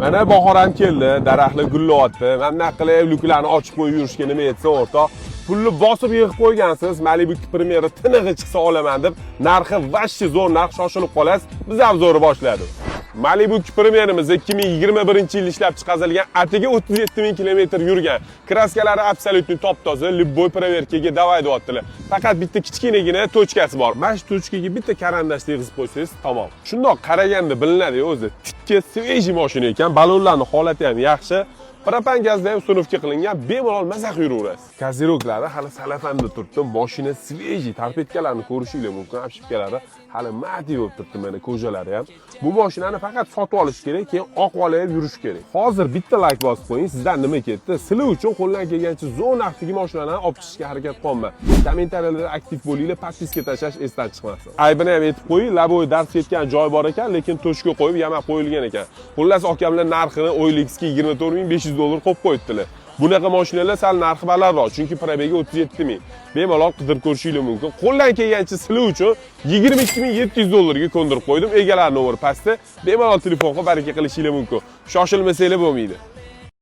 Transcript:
Mana bahor ham keldi, daraxtlar gullayapti. Mana bunaqa qilib lyuklarni ochib qo'yib yurishga nima yetsa, o'rtoq. Pulni bosib yig'ib qo'ygansiz, Malibu Premier'i tinig'i chiqsa olaman deb, narxi вообще zo'r narx, shoshilib qolasiz. Biz обзор ni boshladik. Malibu Premier'imiz 2021-yil ishlab chiqarilgan, atigi 37 ming kilometr yurgan. Краска lari абсолютно top-toza, любой проверка ga давай deyaptilar. Faqat bitta kichkinagina точка si bor. Mana shu точка ga bitta карандаш tegizib qo'ysangiz, tamom. Shundoq qaraganda bilinadi o'zi. Tikka свежий mashina ekan, balonlarning holati ham yaxshi. Propan gazda ham установка qilingan, bemalol maza qilib yuraverasiz. Козырёк lari hali salafanda turibdi, mashina свежий, торпедка larni ko'rishinglar mumkin, обшивка lari hali мати bo'lib turibdi, mana кожа lari ham. Bu mashinani faqat sotib olish kerak, keyin oq olib yurish kerak. Hozir bitta layk bosib qo'ying, sizdan nima ketdi? Sizlar uchun qo'ldan kelgancha zo'r narxdagi mashinalarni olib chiqishga harakat qilyapman. Kommentariyalarda aktiv bo'linglar, подписка tashlash esdan chiqmasin. Aybini ham aytib qo'ying, лобовой darz ketgan joy bor ekan, lekin точка qo'yib yamab qo'yilgan ekan. Xullas, akamlar narxini OLXga 24 500 dollar qo'yib qo'yibdilar. Bunaqa mashinalar sal narxi balandroq, chunki пробег i 37 ming. Bemalol qidirib ko'rishingiz mumkin. Qo'ldan kelgancha sizlar uchun 22 700 dollarga ko'ndirib qo'ydim. Egalar nomeri pastda. Bemalol telefon qilib baraka qilishingiz mumkin. Shoshilmasanglar bo'lmaydi.